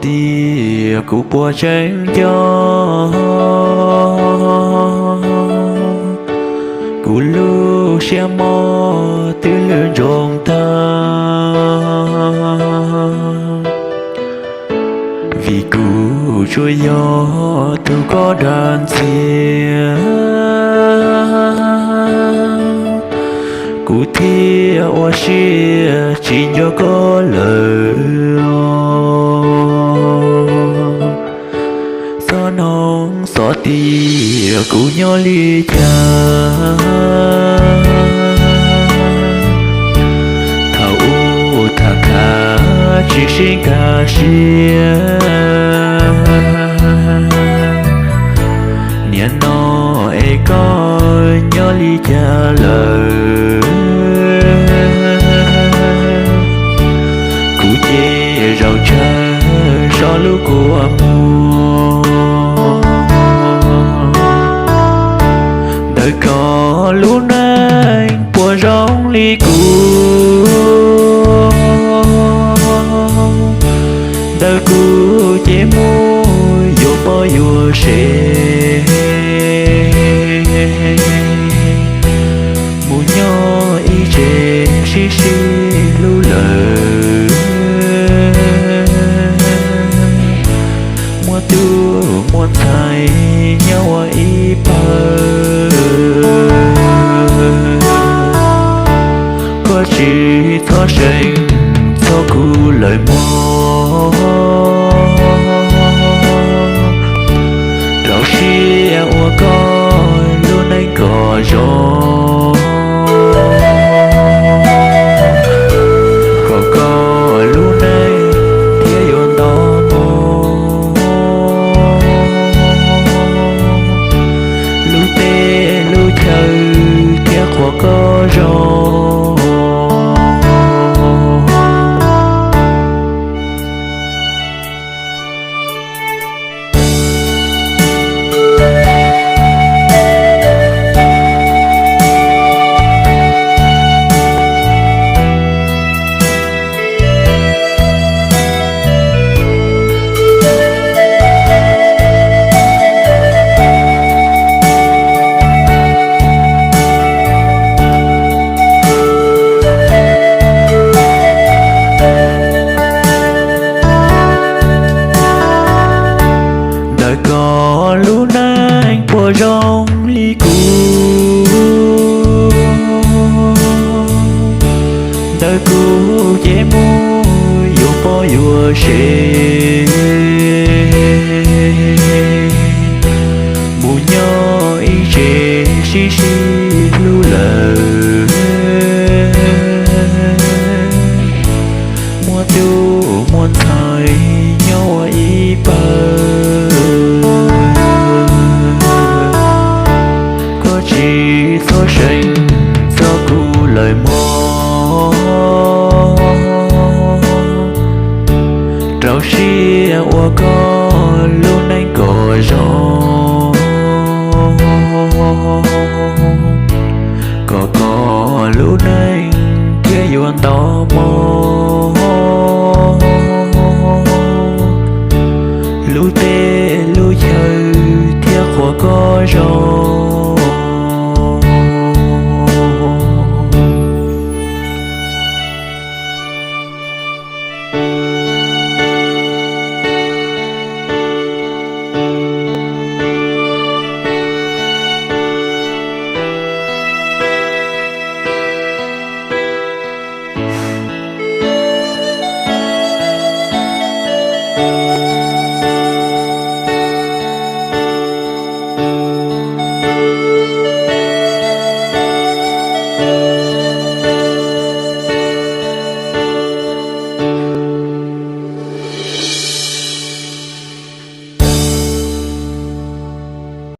Tias kuv puas tseem nco kuv lub siab mos twb lwj ntsoog tag, vim kuv tsuas yog tus koj dag ntxias, kuv thiaj ua siab tsis nco koj lawm. Txhob noog xov tias kuv nyob li cas, thaum ub tham tham tsis sib nkag siab, nim no es koj nyob li cas lawm. Kuv ces zaum tsawg so lub kua muag, ntawm koj lub neej puas zoo li kuv, ntawm kuv ces muaj yuav poj yuav sev, mus nyob ib tsev sib sib hlub lawm, muaj tub muaj ntxhais nyob ua ib pawg. Koj tsis txhob seev txog kuv lawm mog, rau siab ua koj lub neej kom zoo, kom koj lub neej thiaj yuav nto moo, lub teb lub chaw thiaj qhuas koj zoo. Ntawm koj lub neej puas zoo li kuv, ntawm kuv ces muaj yuav poj yuav sev, mus nyob ib tsev sib sib hlub lawm, muaj tub muaj ntxhais nyob ua ib pawg. Koj tsis txhob seev txog kuv lawm mog, rau siab ua koj